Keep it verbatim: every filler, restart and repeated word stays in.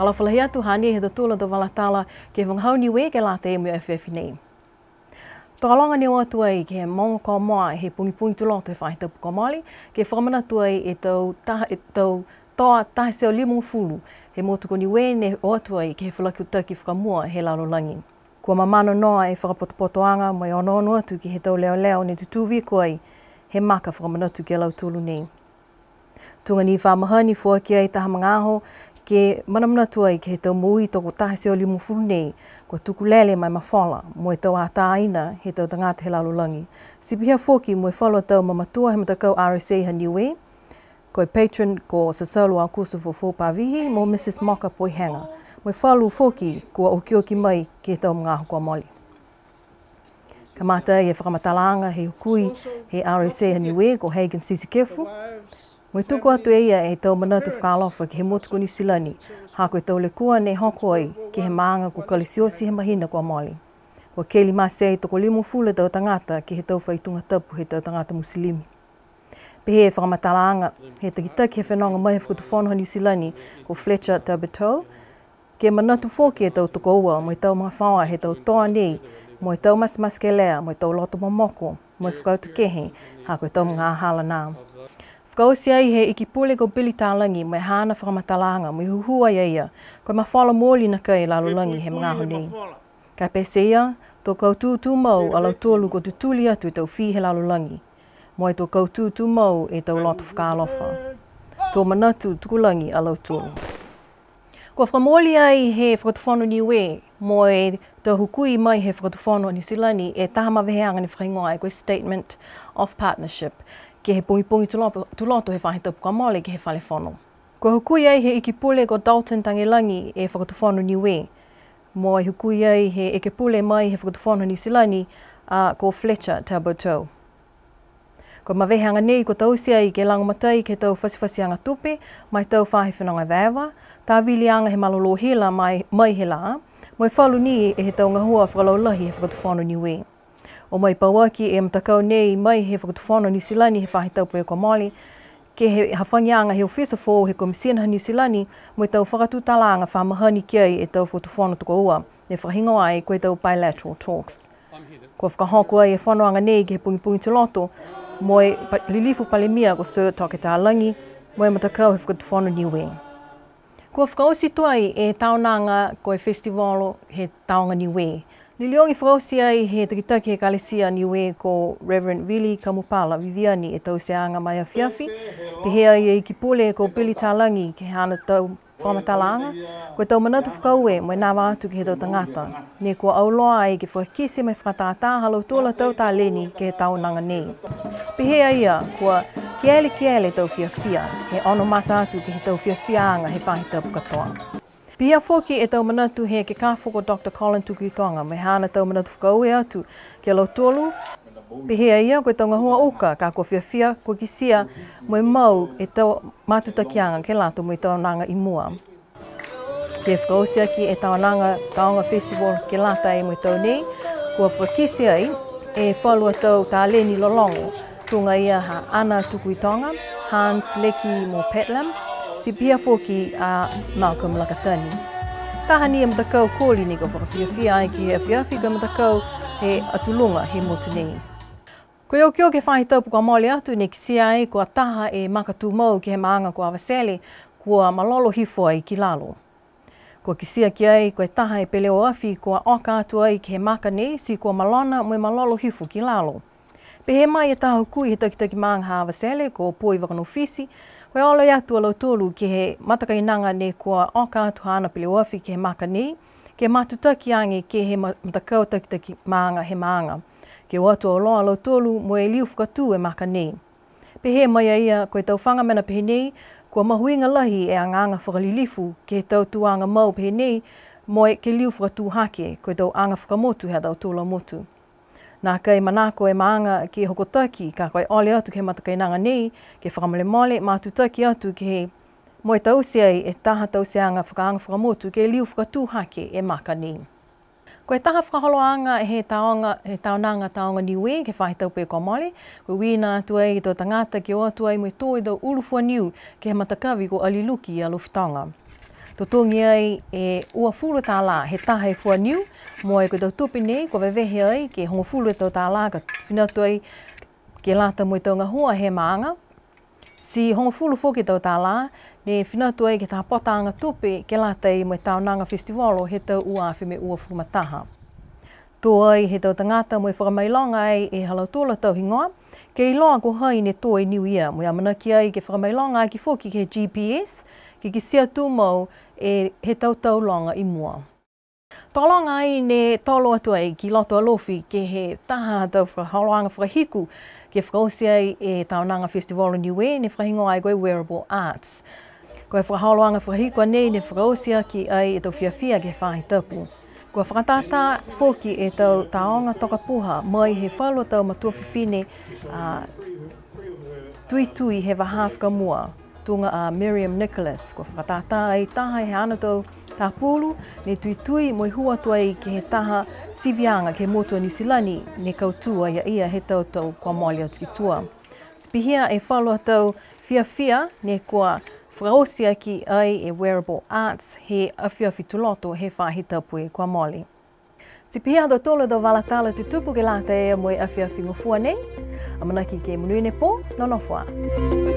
Fakaalofa lahi atu, hanei e tau tala, tau vala tala ke he vagahau Niue ke lata mo e afiafi nei. Tokologa ne o atu ai ke he mogo kua moa he pogipogi Tuloto he faahi tapu kua mole, ke fakamanatu ai e tau taha, e tau toa taha e teau limagofulu he motu ko Niue ne o atu ai ke he felakutaki fakamua he lalolagi. Kua mamano noa e fakapotopotoaga mo e onoono atu ke he tau leoleo ne tutū viko ai he maka fakamanatu ki a lautolu nei. Tuga ni fa mahani, foaki ai taha magaaho ke manamanatu ai ke he tau moui tokotaha e teau limagofulu nei, kua tuku lele mo e mafola mo e tau atāina he tau tagata he lalolagi. Ti pihia foki mo e falu a tau mamatua he matakau R S A ha Niue, ko e patron ko Sasalu Aokuso Foufou Pavihi mo Mrs Moka Poihega, mo e falu foki kua okioki mai ke he tau magaaho kua mole. Kamata e fakamatalaaga he hukui he R S A ha Niue ko Hagen Sisikefo. Mo e tuku atu e ia e tau manatu fakaalofa ke he motu ko Niu Silani, ha ko e tau lekua ne hoko ai ke he maaga ko Christchurch he mahina kua mole. Kua keli mate ai tokolimagofulu e tau tagata ke he tau faituga tapu he tau tagata Musilimi. Pehē e fakamatalaaga he takitaki he fenoga mai he Fakatufono ha Niu Silani ko Fletcher Tabuteau, ke manatu foki e tau tokoua mo e tau magafaoa he tau toa nei, mo e tau matematekelea, mo e tau loto momoko, mo e fakaatukehe, ha ko e tau magaaho hala nā. Fakaoti ai he Ikipule ko Billy Talagi mo e haana fakamatalaaga mo e hūhū ai a ia, ko e mafola mooli nakai e lalolagi he magaaho nei. Ka e pete ia, to kautū tumau a lautolu kua tutuli atu e tau fī he lalolagi, mo e to kautū tumau e tau loto fakaalofa. To manatu tukulagi a lautolu. Kua fakamooli ai he Fakatufono Niue mo e tau hukui mai he Fakatufono Niu Silani e taha maveheaga ne fakahigoa ai ko e Statement of Partnership, ke he pogipogi Tuloto, Tuloto he faahi tapu kua mole ke he Fale Fono. Kua hukui ai he Ikipule ko Dalton Tagelagi e Fakatufono Niue, mo e hukui ai he Ekepule mai he Fakatufono Niu Silani, a ko Fletcher Tabuteau. Ko e maveheaga nei kua taute ai ke lagomatai ke he tau fatifatiaga tupe ma e tau faahi fenoga evaeva, taviliaga he malolō hila mai, mai he lā, mo e falu ni he tau gahua fakalaulahi he Fakatufono Niue. O mai pauaki e matakau nei mai he Fakatufono Niu Silani he faahi tapu kua mole, ke he hafagiaga he ofisa foou he Komisina ha Niu Silani, mo e tau fakatutalaaga fa mahani ki ai e tau fakatufono tokoua, ne fakahigoa ai ko e tau bilateral talks. Kua fakahoko ai e fonoaga nei ke he pogipogi Tuloto, mo e pa-, Lilifu Palemia ko Sir Toke Talagi, mo e matakau he Fakatufono Niue. Kua fakaoti tuai e taonaga ko e festival he Taoga Niue. Liliogi fakaoti ai he takitaki he Ekalesia Niue ko Reverend Vili Kamupala Viviani e tauteaga ma e afiafi, pehē ai e Ikipule ko Billy Talagi ke he haana tau fakamatalaaga, ko e tau manatu fakaaue mo e nava atu ke he tau tagata ne kua auloa ai ke fakakite mo e fakatātā ha lautolu a tau taleni ke he taonaga nei. Pehē a ia, kua kielekiele e tau fiafia, he ono mata atu ke he tau fiafiaaga he faahi tapu katoa. Pihia foki e tau manatu he ekekafo ko Doctor Colin Tukuitoga, mo e haana tau manatu fakaaue atu ki a lautolu. Pehē a ia, ko e tau gahua uka, ka kua fiafia, kua kitia, mo e mau e tau matutakiaga ke lata mo e taonaga i mua. Ke fakaoti aki e taonaga, Taoga Festival ke lata mo e tau nei, kua fakakite ai e falu a tau taleni lologo, tuga ia ha Ana Tukuitoga, Hans Leki mo Petlam, ti pihia foki a Malcolm Lakatani. Taha ni e matakau koli ne kua fakafiafia ai ke he afiafi ko e matakau he Atu Luga he motu nei. Ko e okioki he faahi tapu kua mole atu ne kitia ai kua taha e maka tumau ke he maaga ko Avatele, kua malolo hifo ai ki lalo. Kua kitia ki ai ko e taha e peleoafi kua oka atu ai ke he maka nei, ti kua malona mo e malolo hifo ki lalo. Pehē mai e taha hukui he takitaki maaga ha Avatele ko Poi Vakanofiti, ko e ole atu a lautolu ke he matakainaga ne kua oka atu haana peleoafi ke he maka nei, ke matutaki age ke he ma-, matakau takitaki maaga he maaga. Ke o atu auloa a lautolu mo e liu fakatū e maka nei. Pehē mai a ia, ko e tau faga mena pehē nei, kua mahuiga lahi e agaaga fakalilifu ke he tau tuaga mau pehē nei, mo e ke liu fakatū hake, ko e tau aga fakamotu he ha tautolu a motu. Nākai manako e maaga ke hokotaki, ka ko e ole atu ke he matakainaga nei, ke fakamolemole, matutaki atu ke he mo e taute ai e taha tauteaga fakaaga fakamotu ke liu fakatū hake e maka nei. Ko e taha fakaholoaga he taoga, he taonaga Taoga Niue ke he faahi tapu kua mole, ko e uiina atu ai e tau tagata ke o atu ai mo e tō e tau ulu fua niu ke he matakavi ko Aliluki i Alofi Toga. Totogi ai e uafulu tālā he taha e fua niu, mo e ko e tau tupe nei, kua vevehe ai ke hogofulu e tau tālā ka fina atu ai ke lata mo e tau gahua he maaga. Ti hogofulu foki e tau tālā, ne fina atu ai ke he taha potaaga tupe ke lata mo e taonaga festivolo he tau ua afe mo e uafulu ma taha. Tō ai he tau tagata mo e fakamailoga ai e ha lautolu a tau higoa, ke iloa ko hai ne tō e niu ia, mo e amanaki ai ke fakamailoga aki foki ke he G P S, ke kitia tumau e he tau tau loga i mua. Tokologa ai ne tolo atu ai ki loto Alofi ke he taha tau fakaholoaga fakahiku, ke fakaoti ai e taonaga Festival Niue ne fakahigoa ai ko e Wearable Arts. Ko e fakaholoaga fakahiku a nei ne fakaoti aki ai e tau fiafia ke he faahi tapu. Kua fakatātā foki e tau tāoga tokapuha mai he falu a tau matua fifine a tuitui he vahā fakamua, tuga a Miriam Nicholas. Kua fakatātā ai taha he haana tau tapulu ne tuitui mo e hū atu ai ke he taha siviaga ke he motu a Niu Silani, ne kautū ai a ia he tau tau kua mole atu ki tua. Ti pihia e falu a tau fiafia ne kua fakaoti aki ai e Wearable Arts he afiafi Tuloto he faahi tapu kua mole. Ti pihia ha tautolu a tau vala tala tutupu ke lata mo e afiafi Gofua nei. Amanaki ke monuina e pō, nonofo ā.